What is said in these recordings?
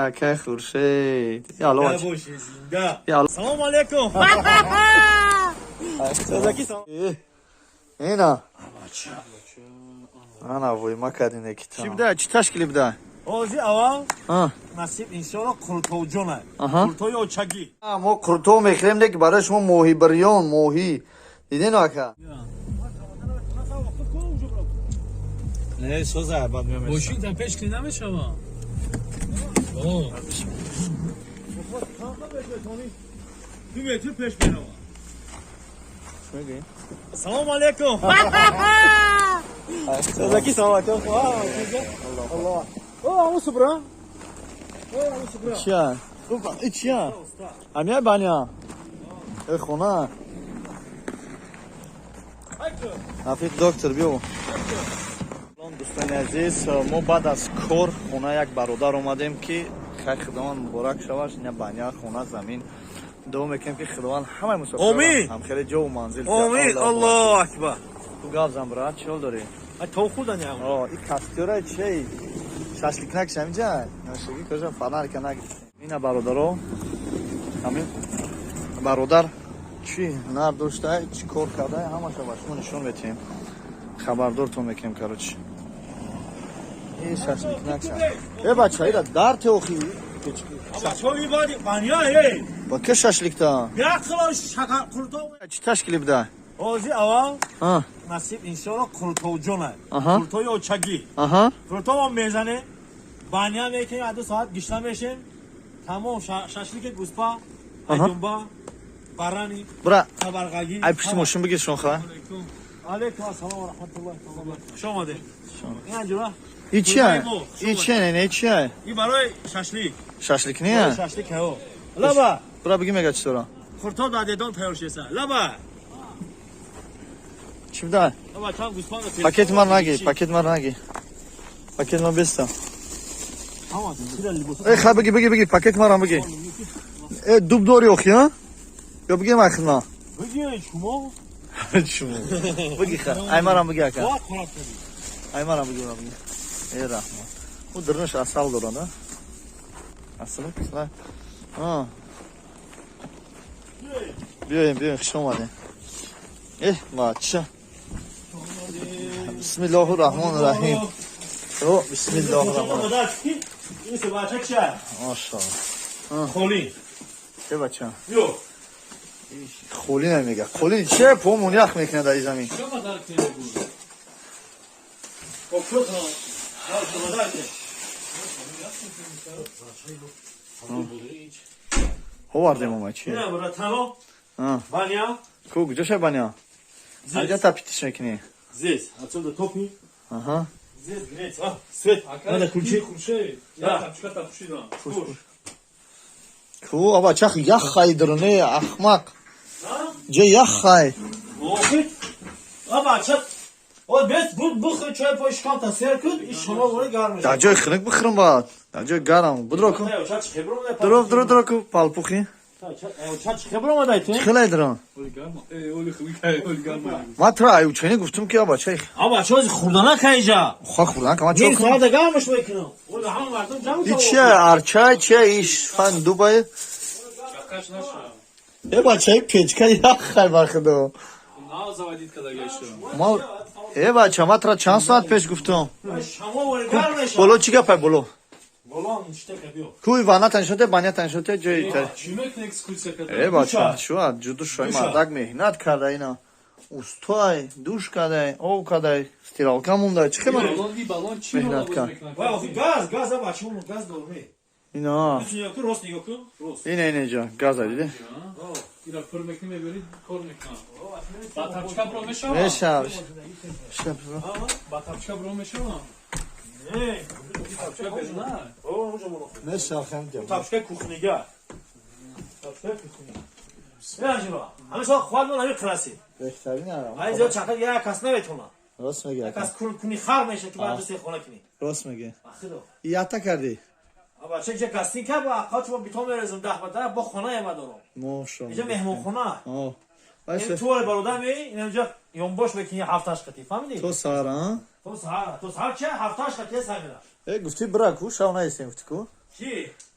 Акай Хуршед. Алло. Боши, зинда. Алло. Салом алейкум. Ина. Ана вой ма кардин екита. Чӣ буда? Чӣ ташкили буда? Ози аввал А. насиб иншоалло қуртовҷона. Аҳа. Қуртои очагӣ. Мо қуртов мехӯрем, леки барои шумо моҳи бирён, моҳӣ. Дидин, ака? Не, соза бад меомед. Мошин та пеш ки намешава. О, 2 метр пеш мерава. Салом алейкум. Созаки, салом алейкум. Алло. О, аму субра. О, аму субра. Чия? И чия? Амия баня. Э хона. Рафиқ доктор, биё. Дӯстони азиз, мо баъд аз кор хона як бародар омадем, ки хайр, худованд муборак шаваш. Ина баня, хона, замин. Дуо мекунем, ки худованд ҳамаи мусофирро Омин. ҳамхеле ҷову манзил. Омин, Аллоҳу акбар. Ту гап зан, брат, чӣ ҳол дорӣ? Ай то худани ам. О, и костёра чей? Шашлик накиш ҳаминҷа? Нашаги кожа фонарика нагирифтем. Ина, бародаро, ҳамин бародар чӣ ҳунар доштай, чӣ кор кардай, ҳамаша ба шумо нишон метиҳем. Хабардортон мекунем, короче. И шашлик накша. Э бача, ира дар теохи. Чоли бади баня эй. Ба ке шашликта? Як хило шакар қуртов. Чӣ ташкили буда? Ози аввал А, насиб иншоалло қуртовҷона. Аҳа. Қуртои очагӣ. Аҳа. Қуртовам мезанем. Баня мекунем, аз 2 соат гишна мешем. Тамом, шашлики гуспа, Аҳа. айдумба, барани, Бра, қабарғагӣ. ай пушти мошин бигир шонха. Алейкум ассалом ва раҳматуллоҳи ва баракатуҳ. Хуш омадед. Ин ҷура. И чия? И чия, не, не, чия? И барои шашлик. Шашлик Барои не? шашлик ҳаво. Лаба, Бра, биги мега чӣ дора. қуртов дар дедон тайёр шеса. Лаба. Чӣ буда? Лаба, чанд гӯспанда. Пакет ман наги, пакет ман наги. Пакет ман беста. Ҳама, сира либос. Э, хай биги, биги, биги, пакет марам биги. Э, дуб дори охи, а? Ё биги ман хидма. Биги шумо. Чуму. Биги ха. Ай марам биги, ака. Ва хӯрак кардӣ. Ай марам биги, марам биги. Э, раҳмат. У дирниш асал дора, да? Асал, асал. А. Биёем, биёем, хуш омадем. Э, бача. Бисмиллоҳи раҳмони раҳим. О, бисмиллоҳи раҳмони. Ин се бача чия? Машаллоҳ. Холи. Э, бача. Ё. Холи намега. Холи че помон ях мекунад дар ин замин. чӣ мадар кунем буд? Окрутно. Мадар кунем. Овардем ома чи? Ина бара тано. А, Баня. ку куҷо шай баня? Ҳаҷа тапитиш мекунӣ? Здесь. Отсюда топи. Аҳа. Здесь греется. А, свет. Надо включить. Хуршед, Да. я тапчика тапшидам. Ку аба чах ях хай дурне ахмақ. А? Ҷа ях хай. Охи. А бача. О, бес буд бухри чой пой шикам сер кун, и шумо вори гарм Дар ҷои хунук бихӯрам баъд. Дар ҷои гарм. Будро ку. Дуров, дуров, дуров ку палпухи. Чач хебро омадай ту? Хелай дурон. Оли гарма. Э, оли хуб, оли гарма. Ма тура ай учени гуфтум ки аба чай А бача ози хурдана кайжа. хок хӯрдан кама Ним чок. соат гармш мекунам. Оли ҳама мардум ҷамъ И чия арчай чия иш фан Дубай. Чақаш наша. Э бача, печка ях хай бар худо. На заводить када гашто. Ма э бача, ма тура чанд соат пеш гуфтум. Шамо вори гарм меша. Боло чӣ гапай боло? Боло ништека биё. Куй вана таншоте, баня таншоте ҷои тар. Чӣ мекунӣ экскурсия када? Э бача, шуа ҷуду шой Душа. мардак меҳнат карда ина. Устой, душ кадай, ов кадай, стиралка мондай. Чӣ хел? Балон, и балон чӣ Меҳнат кард. Вай охи газ, газ а бача он газ дорме. Ина. Нигоҳ кун, рост нигоҳ кун, рост. Ина, ина ҷа, газа диди. Ира пур мекунӣ, мебарӣ, кор мекунам. Ба тапчика бро мешава? Меша. Ша. Ба тапчика бро мешава? Не, Тапчика берна. о, онҷо боло. Меша хам ҷа. Тапчика кухнига. Тапчика кухнига. Ина ҷура. Ҳамин соат хват мон ҳамин қираси. Беҳтарин арам. Ҳамин зиёд чақа як кас наметона. Рост мегӣ. Як кас куни хар меша ки баъд се хона кунӣ. Рост мегӣ. Ахидо. Ята кардӣ. А бача ҷа гастинка ба аққат мо битон мерезам 10 ба 10 бо хона яма дорам. Мошалло. Иҷа меҳмонхона. О. Ин Вайса. туре бародар ме, инҷа ёнбош мекунӣ ҳафташ қатӣ, фаҳмидӣ? То саҳар, а? То саҳар, то саҳар чи ҳафташ қатӣ сар мера. Э, гуфтӣ бира ку, шав наистем гуфтӣ ку? Чи?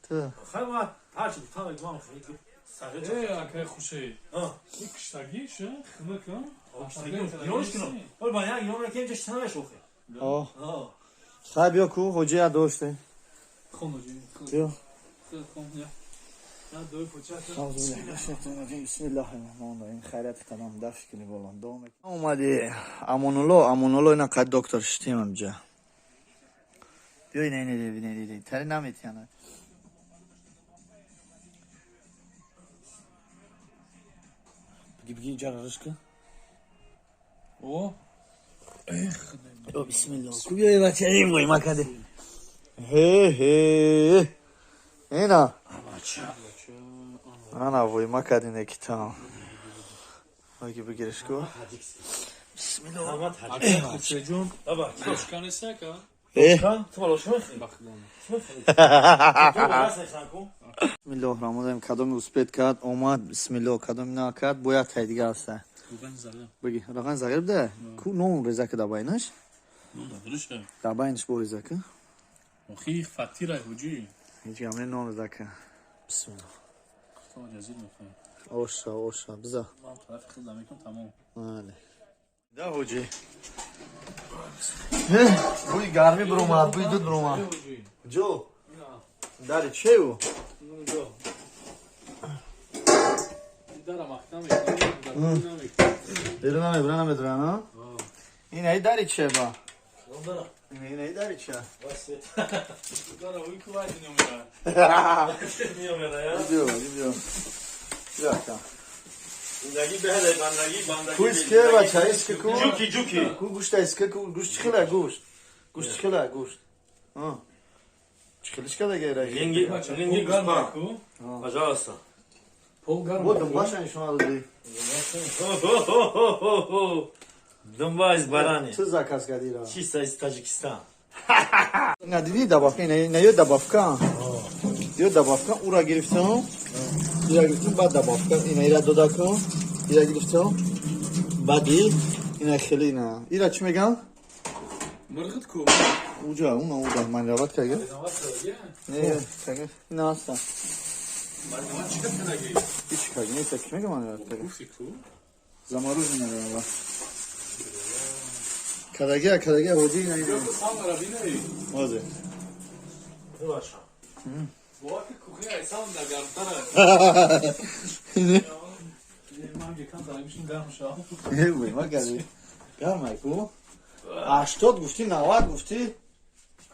Ту. Хай ма ҳарчи гуфтам, ман хеле сағир. Э, акай хуши. Ин киштагиш, хунук, Гирониш кунам. Ҳол ба як гирон мекунем, ҷо шита намешохе. О. Хай биё ку, ҳоҷия доште. Хон ҳоҷи. Биё. Хон, я. Бисмиллаҳир-раҳмонир-раҳим. Хайрат қадам дафш кунӣ боло. Дуо мекунам. Омади Амонулло, Амонулло ина қад доктор шитем амҷа. Биё ина ина ина ина тари наметияна. Биги биги инҷа рашка. О. Ё бисмиллоҳ. Ку биё бача эй вой макаде. Ҳе ҳе. Ина. Ана вой макадине китам. Аги бигириш ку. Бисмиллоҳ. Хушеҷон. Лошка нест ака? Э. Ту ба лошка мехӯрӣ? Бахтидон. Бисмиллоҳ раҳмон раҳим. Кадоми успед кард, омад. Бисмиллоҳ, кадоми накард, бояд тай дига аста. Руған зағир. Биги, раған зағир буда? Ку нон реза ка дабайнаш? Нон дадруша. Дабайнаш бо реза ка? Охи фатира ҳуҷи. Ҳеҷ гап не, нон реза ка. Бисмиллоҳ. То ҷазир мехоҳем. Оша, оша, биза. Ман тарафи худ намекунам, тамом. Бале. Да ҳоҷи. Бӯи гармӣ биромад, бӯи дуд биромад. Ҷо. Дари чею? Дара махкам мекунам, намекунам. Берун намебура, намедуран, а? Ин ай дари че ба? Ин ай дари че? Дара уй ку вай дунё мера. Биё, биё. Биё ака. Зиндагӣ беҳадай бандагӣ, бандагӣ. Ку иске бача, иске ку? Ҷуки, ҷуки. Ку гӯшта иске, ку гӯшт чӣ хела гӯшт? Гӯшт чӣ хела гӯшт? А. Чӣ хелиш када гера? Линги, линги Гарм гуспа. ку? Пожалуйста. Пол гарм. Бо думбаша нишон додӣ. Думба из барани. Ту заказ кардӣ ра. Чисто из Таджикистан. На дидӣ добавка, ина ё добавка. Ё добавка, ура гирифтам. Ира гирифтам, баъд добавка, ина ира дода ку. Ира гирифтам. Баъди ина хеле ина. Ира чӣ меган? Мирғит ку? Уҷа, уна уда манрават кага. Не, кага. Ина аста. Маргамат чӣ кар кадаги? Ҳеҷ кага, не, ки мега манрават кага. Гуфти ку? Замороженная рава. Кадагия, кадагия, ҳоҷи ина ина. Сам биней. Озе. Бача. Бо ки кухня айсам да гармтара. Ман ки кам тарабишин гарм шав. Э, вой, ма кади. Гармай ку? 80 гуфтӣ, 90 гуфтӣ?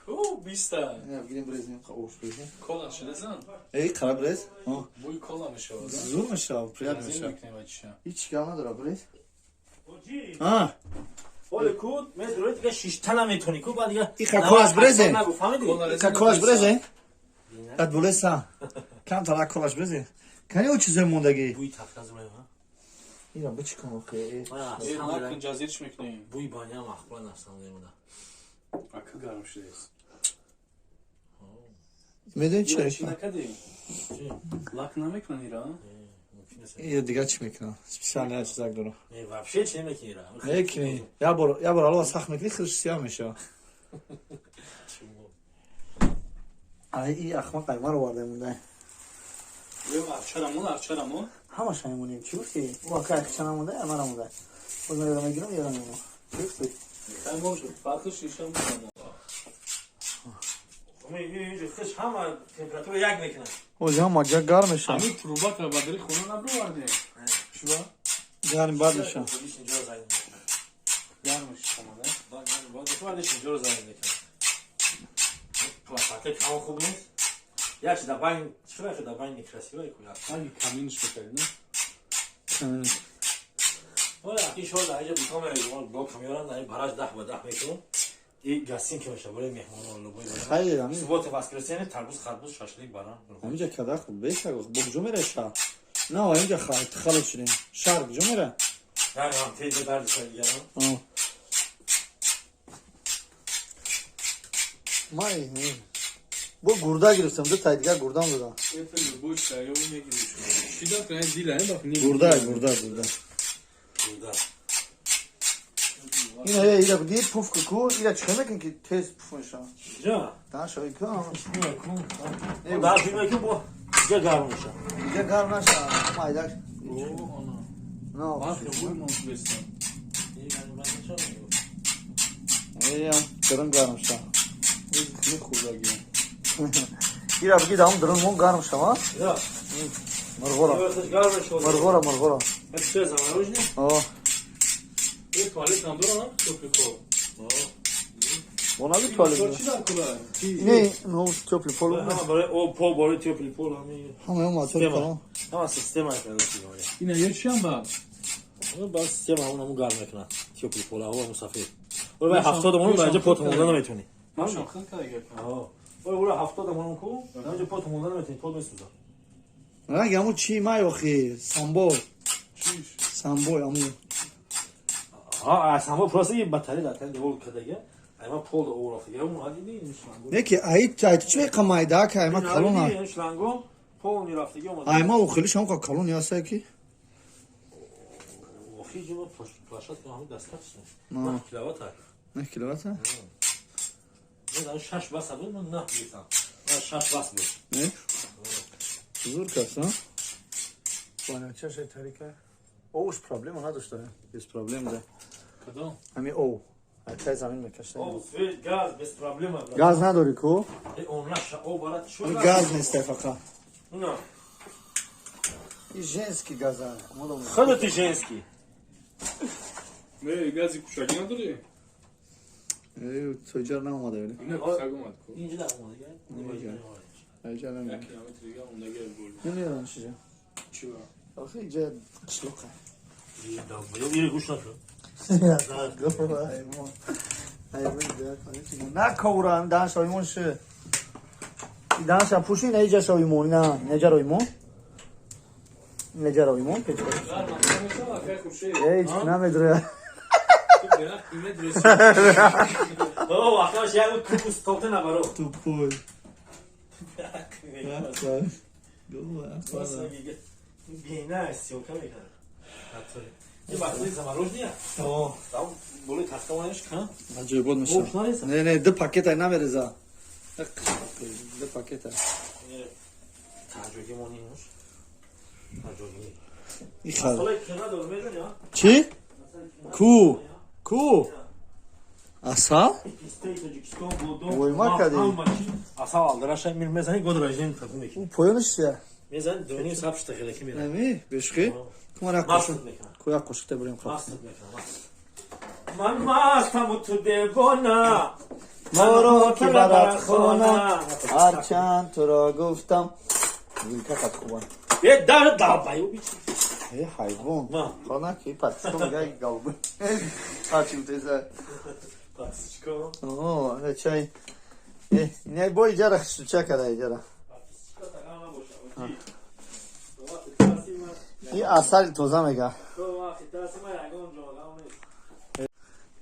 Ку 20. Не, бигирем брезем, ош брезем. Кола шидасан? Эй, қара брез. Бӯи кола мешавад. Зур мешавад, прият мешавад. Ҳеҷ гап надора, брез. Ҳоҷи. А, Ҳоли ку, медурои дига шишта наметони ку, баъд дига. Иха колаш брезем. Нагу, фаҳмидӣ? Иха колаш брезем. Баъд болеса. Камтар колаш брезем. Кани о чизои мондагӣ? Бӯи тафта зураем, ҳа? Ира бичикон охе. Э, накун, ҷазирш мекунем. Бӯи баня махбула нафсам мемона. Ака гарм шудааст. Медонӣ чӣ? Чӣ накардӣ? Лак намекунан ира? Ё дигар чӣ мекунам? Специально як чизак дорам. Не, вообще чӣ намекунӣ ира? Мекунӣ. Я бор алова сахт мекунӣ, худаш сиёҳ мешавад. Ай, и ахмақ аймар оварда монда. Ё арчарамон, арчарамон. Ҳамаша мемонем. Чӣ гуфтӣ? Ӯ ака ахча намонда, аймара монда. Боз ман ёдам мегирам, ёдам мемонам. Чӣ гуфтӣ? Фарқи шиша мемонам. Ҳама температура як мекунад. Ози ҳама ҷа гарм мешавад. Ҳамин труба та ба дари хона набровардем. Чува? Гарм бад мешавад. Гарм мешавад. Инҷоро зайд мекунад. Плакате кам хуб нест. Як чи да байн, чира ки да байн некрасиво ку як. Ранги каминш бикард, не? Оля, аки шо да иҷа битон мерезон, бо камёран да бараш 10 ба 10 мекунам. И гастин ки меша барои меҳмонон лубой. Хайр, ҳамин. Суббота, воскресенье тарбуз, харбуз, шашлик баран. Ҳаминҷа када хуб беша бо куҷо мерай шаҳр? На, ҳаминҷа халос шудем. Шаҳр куҷо мерай? Ҳам ҳам теза дарди сагиям. Май, бо гурда гирифтам, ду тай дигар гурдам додам. Гурда, гурда, гурда. Гурда. Ина ира биги пуф ку, ира чӣ мекун ки тез пуф меша. Ҷа. Дан шои ку. Да, филме ки бо ҷа гарм меша. Иҷа гарм наша. Майдак. Но. Ман хеле мон бестам. Ия, дурун гарм ша. Хеле хурдагӣ. Ира биги дам дурун мон гарм шава. Я. Мурғора. Гарм меша. Мурғора, мурғора. Это что, замороженный? О, Е туалет ҳам дорам, тёплый пол. она би туалет. Чӣ дар кула? Не, ну тёплый пол. Ҳама барои об пол, барои тёплый пол ҳами. Ҳама ҳама тёплый пол. Ҳама система короче говоря. Ина ё чӣ ҳам ба? Ну, ба система ҳамон гарм мекунад. Тёплый пол, ҳаво мусафир. Ой, бай 70 мон дар пот монда наметони. Машон хел када гап. Ой, ура 70 мон ку, дар пот монда наметони, пот месӯзад. Ранг ҳамун чӣ май охи, самбой. Чиш. Самбой ҳамун. А, самбой просто и батарея дар тани девол кадага. Айма пол да оврафта. Я ун адиди ин шланго. Не ки ай ай чӣ меқа майда ка айма калона. Ин шланго полный рафтаги омада. Айма охилиш ҳам ка калон яса ки. Охи ҷима площадка ҳам достаточно. 9 киловатт. 9 киловатт? Не, дар 6 бас буд, ман 9 гирифтам. Ман 6 бас буд. Не? Зур кас, а? Понятие шай тарика. Оуш проблема надошта. Без проблем да. Кадом? Ҳами оу. Ай замин мекашта. Об, свет, газ без проблема. Газ надори ку? Э, он наша об барат шо. Газ нест фақат. На. И женский газ. Хада ты женский. Не, гази кушагӣ надорӣ? Э, тоҷар наомада вели. Ина кушаг омад ку. Инҷа да омада. Айҷа намеомад. Як километр дига ондага бол. Намедонам чиҷа. Чӣ ба? Охи иҷа қишлоқа. Ире гӯш нашуд. На ковран, дан шоимон ши. Дан ша пуши на иҷа шоимон, на, неҷа роимон. Неҷа роимон печ. Гарм мешава, акай Хуршед. Эй, намедура. Ту бера қимат ресӣ. О, акаш як тупус тоқта набаро. Тупой. Бина съёмка мекунад. Ин бахти замороженная? О, Там болои тахта монеш кан? аҷоибот меша. Ош нареза? Не, не, ду пакета намереза. Ду пакета. Таҷоги мониш. Таҷоги. Ихал. Солай кина дор медони, а? Чӣ? Ку? Ку? Асал? Пистаи Тоҷикистон бодом. Вой, ма кади. Асал алдараша мир мезани годражем таку мекунӣ. У поёнаш чия? Мезани доним саб шта хелаки мера. Нами, бешхи? Кумара Маст қошуқ. мекунам. Ку як қошуқ тебурем хаб. Маст мекунам. Маст. Ман мастаму ту девона. Моро ки барад хона, ҳарчанд туро гуфтам. Вилка қад хуба. Е дар давбаю бичи. Э, ҳайвон. Ма. Хона ки патиско мега галб. Ҳарчи гуфтеса. Патисчико. О, ана чай. Э, не бо иҷара хушча кара иҷара. Патисчико тагам набоша. Оки. И асали тоза мега.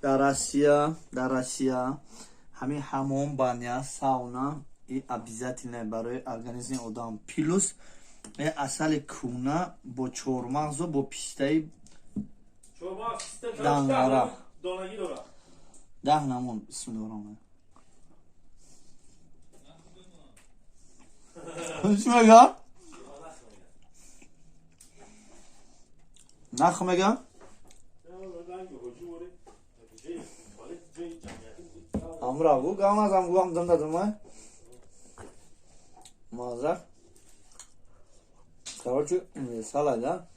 Дар Россия, дар Россия ҳамин ҳамом, баня, сауна и обязательно барои организми одам. Плюс э асали куна бо чормағзу бо пистаи Дангара. Донагӣ дорад. 10 намон. Бисмиллоҳир Чӣ мега? Нах мега? Амра гу гамазам гуам дам дадам ай. Маза. Короче, салай да.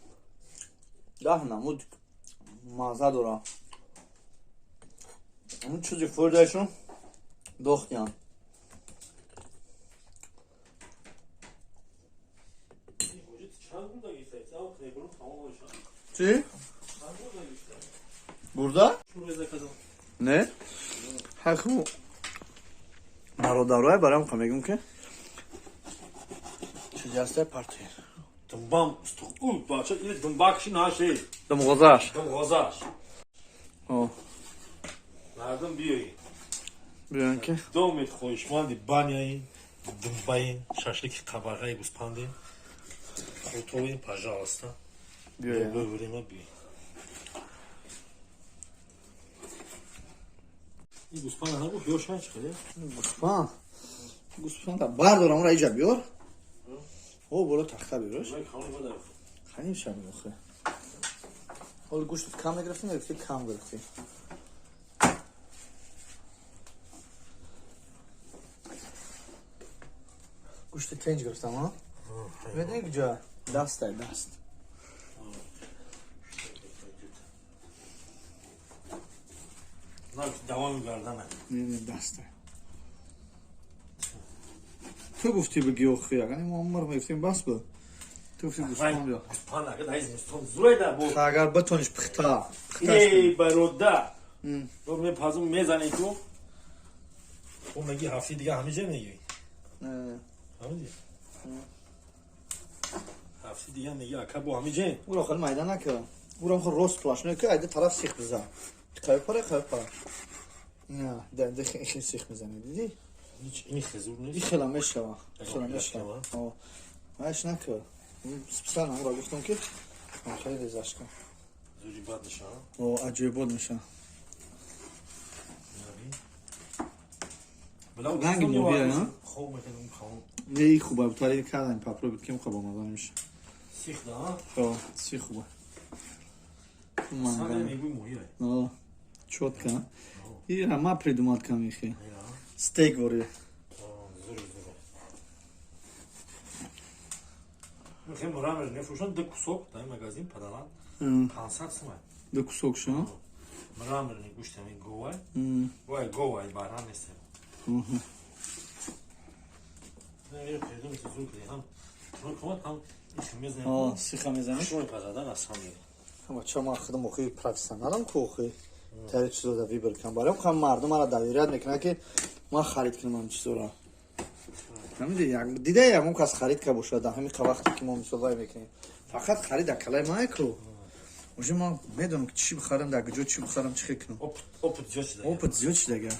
10 намуд маза дора. Ҳамун чизи хӯрдаашон дохтиян. Чӣ? Бурда? Не? Ҳақу бародарое барам ка мегум ки чизи ҳастай партия. Думбам у бача или думбакши наши. Думғозаш. Думғозаш. О, Мардум биёед. биён ки Домед хоҳишманди баняин, думбаин, шашлики қабағаи гӯспандин. Хутовин, пожалуйста. Биёем. Бибирима биёед. Ин гӯспанд нагуфт ё шай чӣ хеле? Гӯспанд. Гӯспанд бардор амра иҷа биёр. О, боло тахта биёрш. Ханим шаб охе. Ҳол гӯшт кам мегирифтӣ, мегуфтӣ кам гирифтӣ. Гӯшти тенҷ гирифтам, а? Медонӣ куҷо? Дастай, даст. Давом гардана. Не, дастай. Ту гуфтӣ бигӣ охи, агар мо умр мегуфтем бас буд. Ту гуфтӣ гӯспанд биё. Гӯспанд агар дар зимистон зурайда бо. Агар битониш пухта. Эй барода. Бо мепазум мезанӣ ту. Ту мегӣ ҳафти дига ҳамиҷа мегӣ. Фаҳмидӣ? Ҳафти дига мегӣ ака бо ҳамиҷа. Уро хеле майда накард. Уро хеле рост плашно ки айда тараф сих бизан. Қайб пара, қайб пара. Не, да, да хеле сих мезанӣ, дидӣ? Ин хезур нест. Ин хела мешава, хела мешава. О. Майш накард. Специально уро гуфтам ки хеле резаш кун. Зури бад мешава. О, аҷоибот мешава. Ранги моҳия, а? Хоб мекардам, хоб. Не, ин хуба, бутари кардам, попробуй ким хуба маза меша. Сих да? Хо, сих хуба. Сага мегӯй моҳия. О, чётко. Ира ма придумал кам ихе. Стейк вори. Зури, зури. Мехем мрамор мефурӯшанд ду кусок дар магазин падалан 500 сомон. Ду кусок шо? Мраморни гӯшт ҳамин говай. Вай говай баран нест. Сиха мезанӣ? Бача ман худам охи профессионалам ку охи. Тари чизода выбор кунам. Барои ҳам мардум мара доверият мекунад ки ман харид кунам ҳамин чизоро. Фаҳмидӣ? Дида ягон кас харид ка бошад дар ҳамин вақте ки мо мисол вай мекунем. Фақат харид акалаи ман ку. Уже ман медонам ки чӣ бихарам, дар куҷо чӣ бихарам, чӣ хел кунам. Опыт зиёд шуда. Опыт зиёд шудага.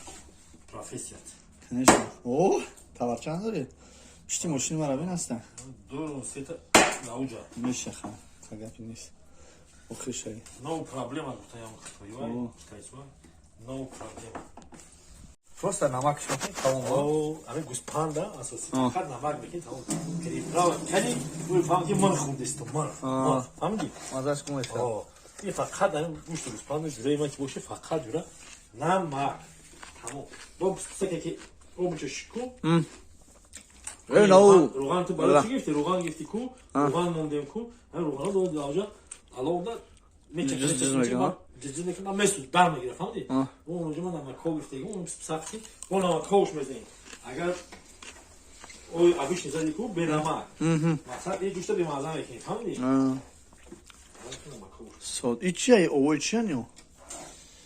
Профессият. Конечно. О, товарчанд дорӣ? Пишти мошини мара бин ҳастан. Ду сета науҷа. Меша ха, гапи нест. Охир шави. No проблема гуфтаям хитоива, китайцва. No проблема. Просто намак шохи тамом. О, ами гӯспанда асоси фақат намак мекунӣ тамом. Приправа кани, фаҳм ки ман хӯрдистам, ман. Фаҳмидӣ? Мазаш кун мешавад. О, ин фақат ами гӯшти гӯспанда ҷураи ман ки боше фақат ҷура намак. Тамом. Бо писаке ки обча шику. Руған ту барои чӣ гирифтӣ? Руған гирифтӣ ку? Руған мондем ку? Ҳамин руғанро дод авҷа аловда ҷиҷ мекунад, месуз дар мегирад, фаҳмидӣ? Он онҷо ман намакҳо гирифтагим, он писахти, бо намакҳош мезанем. Агар ой обычный зади ку бенамак. Мақсад ин гӯшта бемаза мекунӣ, фаҳмидӣ? Сод. И чия? Овои чия ниё?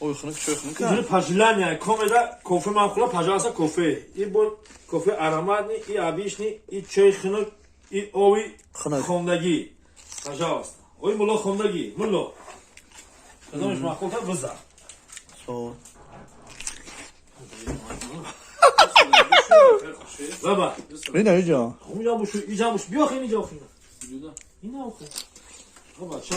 Ой, хунук, чой хунук. Ин пожелания комеда кофе ман хӯра, пожалуйста, кофе. И бо кофе ароматный, и обычный, и чой хунук, и ови хондагӣ. Пожалуйста. Ой, мулло хондагӣ, мулло. Кадомаш маъқултар биза. Сод. Баба. Ина иҷо. Инҷа бушу, инҷа бушу. Биё хин инҷа хин. Ина охи. Баба, ча.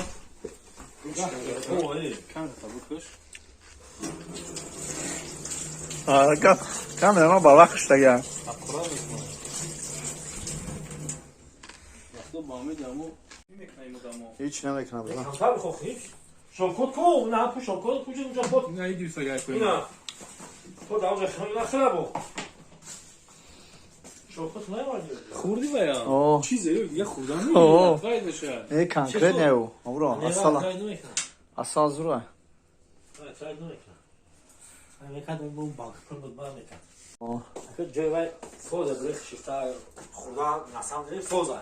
Камера ма ба вақт шудага. Ҳеч намекунам. Шокот ку, на пу шокот куҷо унҷа под. Ина иди сагай кунем. Ина. Под авҷа хун нахӯра бо. Шокот наёвардӣ. Хӯрдӣ вая? Чизе ё дига хӯрдан О. не. Меша. Не конкрет не ӯ. Амро асала. Асал зура. Трай намекунам. Мекардам бо банк пул буд ман мекард. Ҷои вай фоза барои шифта хӯрдан на самом деле фоза.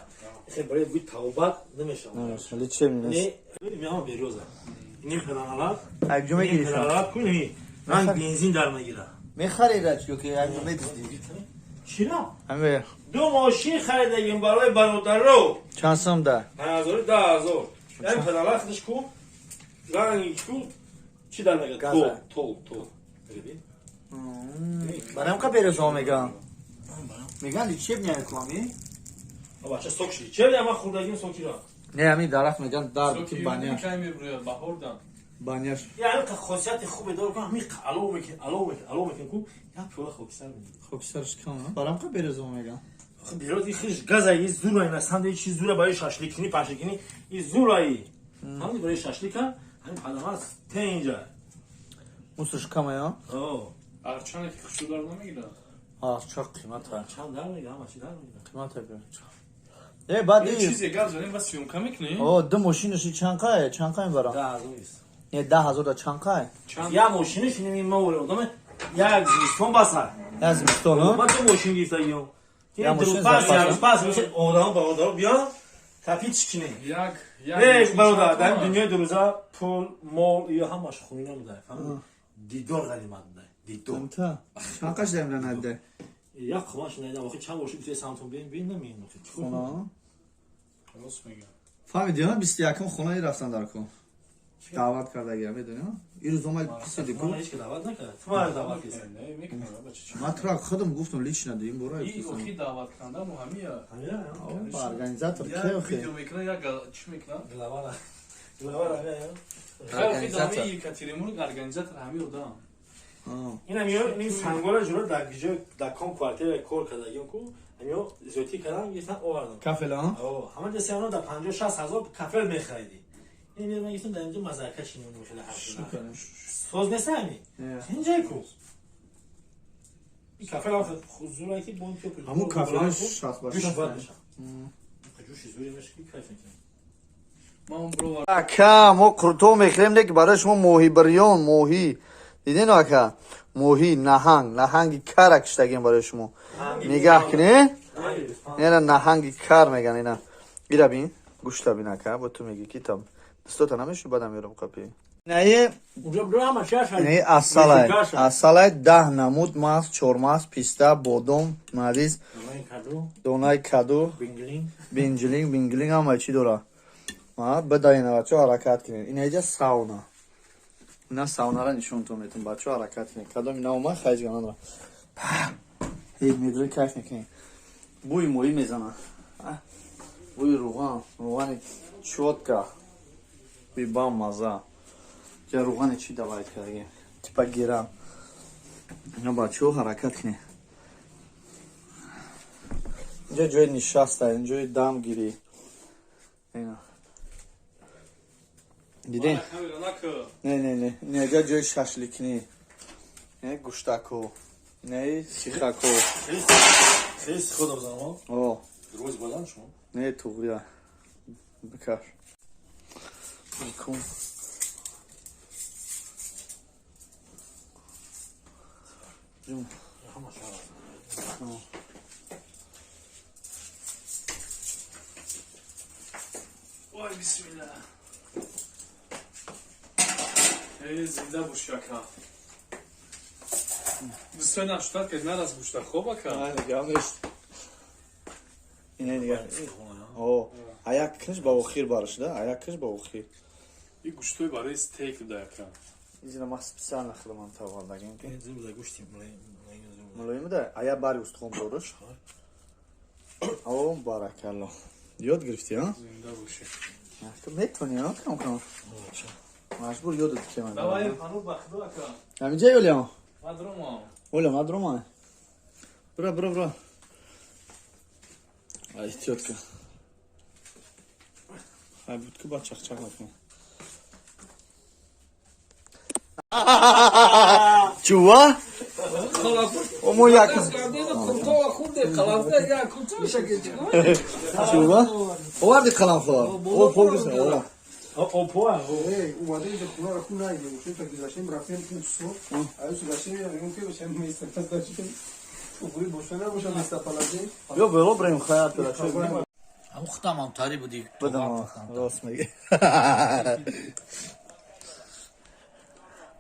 Хе барои буи тавбат намешавад. Намешавад. Лечебный нест. Не, меҳам берёза. Ним пеналат. Акҷо мегирӣ? Пеналат кунӣ. Ранг бензин дар мегира. Мехарӣ рач ё ки акҷо медиздӣ? Чиро? Ҳаме. Ду мошин харидагим барои бародаро. Чанд сом да? 5000 10000. Яъне пеналат худаш ку ранги ку чӣ дар мегира? Тол, тол, тол. Барам ка березо меган. Меган лечебный ку ами? Бача сок ши. Чеб ман хӯрдагим сокира. Не, ами дарахт меган дар ки баня. Кай мебурӯяд баҳордан. Баняш. Яъне хосияти хубе дорад, ки ҳамин алов мекунӣ, алов мекунӣ, алов мекунӣ, ку як пиёла хокистар мекунӣ. Хокистарш кам, барам қа березо мегам. Бероз хиш газа и зура ина санда чи зура барои шашлик кунӣ, пашли кунӣ, и зура и. Ҳамин барои шашлика, ҳамин падамас тенҷа. Мусуш кам я? О. Арчане ки хушудар намегирад. Арча қимат арчан дар мегирад, ҳама чи дар мегирад. Қимат бе. Э баъд ин чизе гап занем ва съёмка мекунем? О, ду мошинаш чанд қай? Чанд қай барам? 10,000 аст. Не, 10,000 да чанд қай? Я мошинаш ин мо одам як зимистон баса. Як зимистон, ҳа? Ман ду мошин гирифтагиём. Я мошин пас запас. Пас миша одам ба одам биё тафи чӣ кунем? Як як Не, бародар, дар дунёи дурӯза пул, мол ё ҳамаш хуйна буда. Фаҳмидӣ? Дидор ғанимат буда. Дидор. Та. Чанд қаш даем надида? Як хумаш найдам, охи чанд боши битэ самтон бин бин намин охи. Хона. Рост мегам. Фаҳмидӣ, ҳа? 21-м хонаи рафтан дар ку. Даъват кардагия, медонӣ, ҳа? Ирӯз омад писади ку. Ман ҳеч ки даъват накард. Ту мара даъват кардӣ. Не, мекунам, бача. Ман тура худам гуфтам лично дим бора. И охи даъват канда муҳамия. Организатор ке охи? Видео мекунад, як чӣ мекунад? Главара. Главара ҳамия. Организатор. Екатеринбург организатор ҳами одам. Ин ҳамиё ин сангора ҷура дар ҷо дар ком квартира кор кардагиён ку ҳамиё зиёдтӣ кардан гирифтан овардан. Кафела, ҳа? О, ҳама ҷо сеано дар 50-60 ҳазор кафел мехаридӣ. Ин ман гирифтам дар инҷо мазака шинем хеле ҳар соз нест ҳами? Инҷае ку. Ин кафел зура ки бон ки ҳамун кафела 60 ба 60 бад мешавад. Ҷӯши зуре мешавад ки кайф мекунем. Ака, мо қурто мехӯрем, леки барои шумо моҳи бирён, моҳӣ. Диден ака? Моҳӣ, наҳанг, наҳанги кара киштагем барои шумо. Нигаҳ кунед. Ина наҳанги кар меган ина. Ира бин, гӯшта бин ака, бо ту мегӣ ки там. Дастото намешу бадам мерам қапи. Инаи асалай, асалай 10 намуд мағз, чормағз, писта, бодом, мавиз, донаи каду, бинҷилинг, бинҷилинг ҳама чӣ дора. Ма бадаина бачо ҳаракат кунед. Инаиҷа сауна. Ина саунара нишонтон метум бачо ҳаракат кунед. Кадом ина омад хайҷ ганадра. Эй медрои кайф мекунед. Бӯи моҳӣ мезана. Бӯи руған, руғани чётка. Бӯи бам маза. Ҷа руғани чӣ давайт кардагем? Типа гирам. Ина бачо ҳаракат кунед. Инҷа ҷои нишаста, ин ҷои дамгирӣ. Ина. Дидем? Не, не, не. Инҷа ҷои шашликнӣ. Не, гӯштако. Не, сихако. Хеле сихо дам О. Рӯз баланд шумо? Не, туғрия. Бикаш. Бикун. Ҷум. Ой, бисмилла. Эй, зинда бош ака. Дӯстои нашутат ки нарас гӯшта хоб ака. Нигоҳ нест. Ина нигоҳ. О, аяк кунш ба охир бараш да, аяк кунш ба охир. И гӯштои барои стейк да ака. Изина ма специально худаман тавардагем ки. Зим да гӯшти мулоим да, ая бари устухон дораш. О, баракалло. Ёд гирифтӣ, а? Зинда бошӣ. Ту метавонӣ, а? Кам кам. Маҷбур ёдат кеман. Давай, пану ба худо ака. Ҳаминҷа ёлям? Мадрума. Оля, мадрума. Бра, бра, бра. Ай, тётка. Ай, буд ку ба чақчақ накун. Чува? Омо як. Чува? Оварди қаламхор. О, погус. О. О, поа. Эй, омадем инҷа хонаро ку надидем. Ушем так гузаштем, рафтем кусо. Аюсу гаштем, мегӯм ки бошем местоположение. Ухури боша набоша местоположение. Ё бело брем хаят тара. Ҳамун худам ҳам тари буди. Будам, рост мегӣ.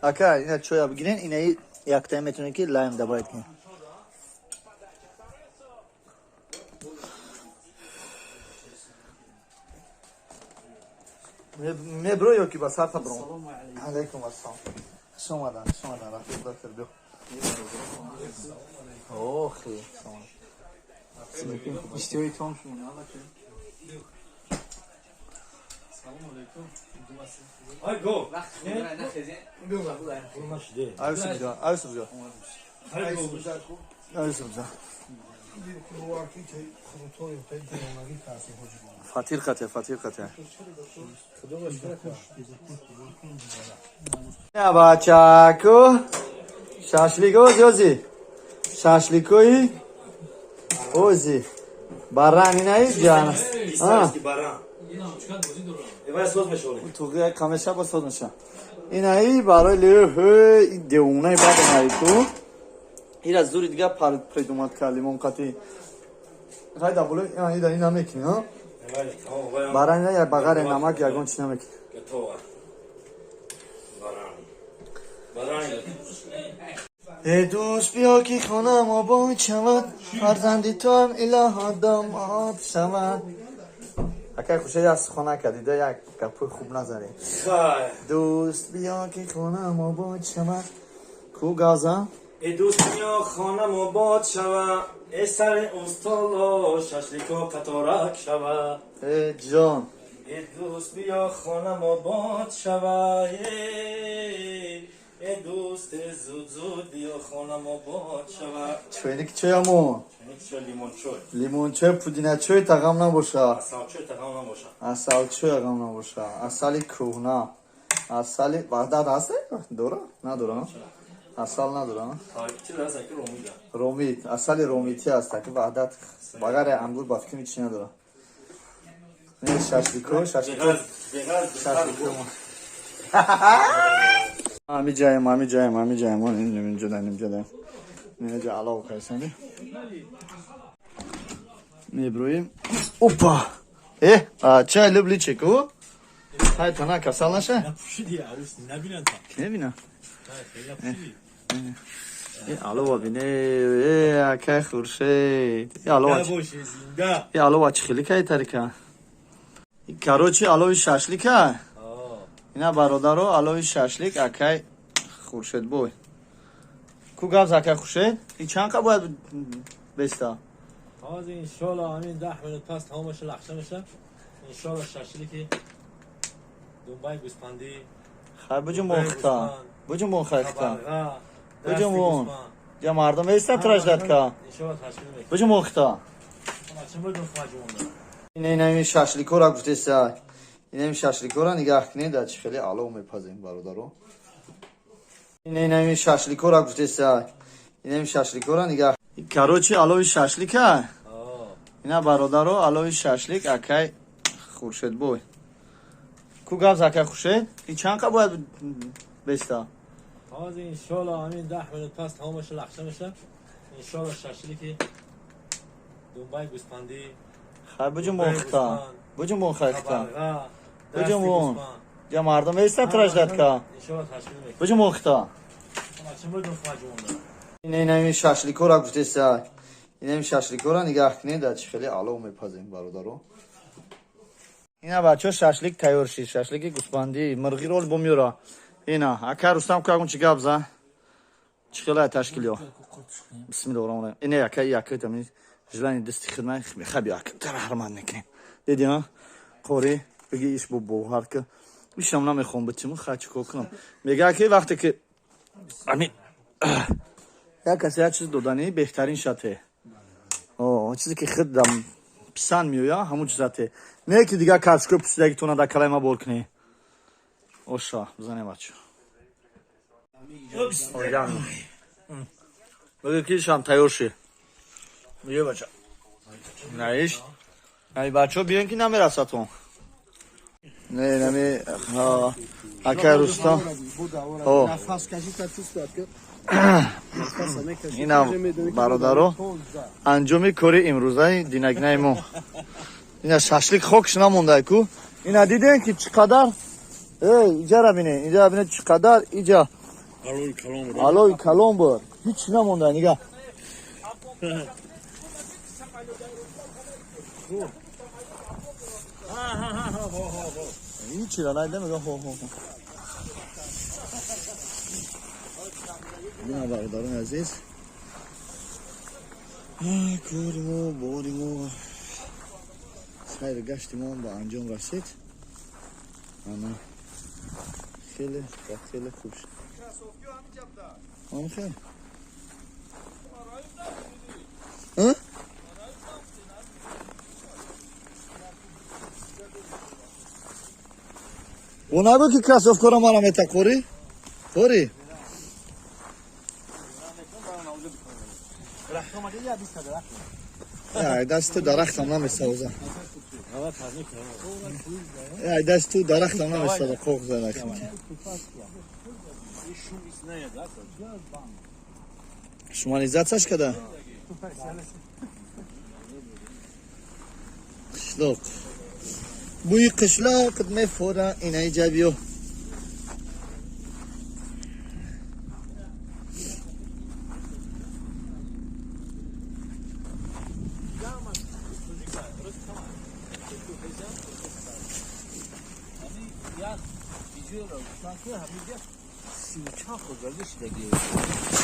Ака, ина чоя бигирен, инаи яктая метавонед ки лайм добавить кунед. Мебро ё ки ба сарта бром? Алейкум ассалом. Хуш омадан, хуш омадан, рафиқ доктор биё. Охи, салом. Иштиҳои том шумо. Салом алейкум. Ай го. Аюсуф ҷон. Аюсуф ҷон. Фатир қате, фатир қате. Бачаку шашлик ози ози. Шашликои ози. Баран инаи ҷан. Баран. Туғи камеша ба соз меша. Инаи барои лӯ девонаи бад инаи ку. Ира зури дига придумат кард лимон қати. Хайда боло ина ина мекунӣ, ҳа? Баран ина я бағаре намак ягон чи намекунӣ. Э дӯст биё ки хонам обод шавад, фарзанди туам илоҳо домод шавад. Акай Хуршед як сухан кардида, як гапои хуб назарем. Дӯст биё ки хонам обод шавад. Ку газа? Э дӯст биё хонам обод шавад, э сари устоло шашлико қаторак шавад. Э ҷон. Э дӯст биё хонам обод шавад, э дӯст зуд зуд биё хонам обод шавад. Чойник чоямон? Чойник чой, лимончой. Лимончой, пудиначой тағам набоша. Асалчой тағам набоша. Асалчой тағам набоша. Асали кӯҳна. Асали Ваҳдат ҳаст? Дора? Надора? Асал надора? Ромит. Асали ромитӣ ҳаст, ки Ваҳдат бағаре ангур ба фикри чӣ надора. Не шашлико, шашлико. Шашлико. Ами ҷаем, ами ҷаем, ами ҷаем. Инҷо даем, инҷо даем. Инҷо алов кайсани. Меброим. Опа! Э, чай любличек, о? Ҳай тана касал наша? Напушиди, арус набинан та. Набина? Напушиди. Э, алова бине, э, акай Хуршед. Э, алова. Зинда. Э, алова чӣ хеле кай тарика? Короче, алови шашлика. Ина бародаро, алови шашлик акай Хуршедбой. Ку гап акай Хуршед? И чанд қа бояд беста? ҳозир иншоалло ҳамин 10 минут пас тамом меша, лахша меша. Иншоалло шашлики думбаи гӯспандӣ. Хай буҷум охта. Буҷум охта. Буҷум он. Я мардум эста траждатка. Иншоалло ташкил мекунем. Буҷум охта. Ина ин шашликора гуфтеса. Ина ин шашликора нигаҳ кунед, дар чӣ хеле алов мепазем бародаро. Ина ин шашликора гуфтеса. Ина ин шашликора нигаҳ. Короче, алови шашлика. Ина бародаро, алови шашлик акай Хуршедбой. Ку гап акай Хуршед? И чанд қа бояд беста? ҳозир иншоалло ҳамин 10 минут пас тамом меша, лахша меша. Иншоалло шашлики думбаи гӯспандӣ. Хай буҷум охта. Буҷум охта. Буҷум он. Я мардум эста траждатка. Иншоалло ташкил мекунем. Буҷум охта. Ина ин шашликора гуфтеса. Ина ин шашликора нигаҳ кунед, дар чӣ хеле алов мепазем бародаро. Ина бачаҳо шашлик тайёр шид. Шашлики гӯспандӣ, мирғи рол бо меёра. Ина, ака Рустам ку ягон чӣ гап за? Чӣ хеле ташкилё? Бисмиллоҳир роҳманир роҳим. Ина яка яка там желани дасти хидмат хаби яка тара ҳармат мекунем. Диди ҳа? Қори биги иш бо бовар ки ишам намехоҳам битим, хай чӣ кор кунам? Мега ки вақте ки ами як касе як чиз додани беҳтарин шате. О, чизе ки худ дам писанд меоя, ҳамон чизате. Не ки дигар кафшкои пусидагитона дар калаи ма бор кунӣ. Оша, бизанем бачо. Бигӯ ки ишам тайёр шид. Бигӯ бача. Наиш. Ай бачо биён ки намерасатон. Не, нами акай Рустам. Инам бародаро анҷоми кори имрӯзаи динагинаи мо. Ина шашлик хокш намонда ку. Ина дидем ки чӣ қадар иҷара бинед, иҷара бинед чӣ қадар иҷа алои калон буд. Ҳеҷ намонда, нигаҳ. Ҳеҷ чиро найда мегӯям хо хо хо. Бина бародарони азиз, кори мо, бори мо, сайри гашти мо ба анҷом расид. Ана хеле хеле хуб шуд. Хеле. О нагӯ ки кроссовкаро мара мета қори? Қори? Дасту дарахтам намесавза. Дасту дарахтам намесавза, қоқ зада. Шумализатсияш када? Қишлоқ. Бӯи қишлоқ мефора инаи ҷабиё.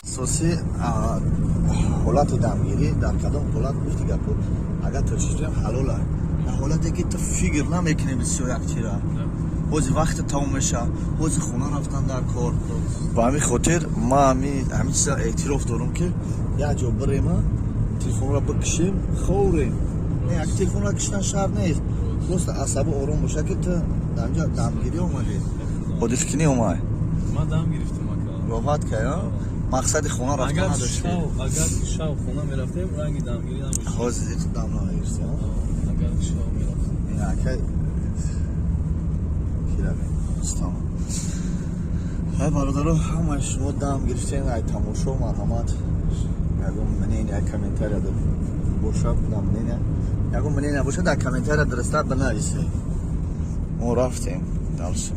Асоси ҳолати дамгирӣ дар кадом ҳолат гуфти гапо, агар то чиз ҳалола, дар ҳолате ки ту фикр намекунӣ бисёр як чира, ҳози вақти тамом меша, ҳози хона рафтан дар кор. Ба ҳамин хотир ман ҳамин чиза эътироф дорам, ки як ҷо бирема, телефонро бикушем, ховрем. Не, як телефонро киштан шарт нест, просто асабо ором боша, ки ту дар инҷа дамгирӣ омадӣ, одихкунӣ омай. Ман дам гирифтам, ака. Роҳат кай, мақсади хона рафтан надошти. Агар шав хона мерафтем, ранги дамгирӣ намешуд. Ҳозир дам намегирифти. Агар шав мерафтем. Ака киравем устам. Ҳай бародаро, ҳамаи шумо дам гирифтен, ай тамошо, марҳамат. Ягон мнение, як комментария боша, на мнение. Ягон мнение боша, дар комментария дурусттар бинависед. Мо рафтем дальше.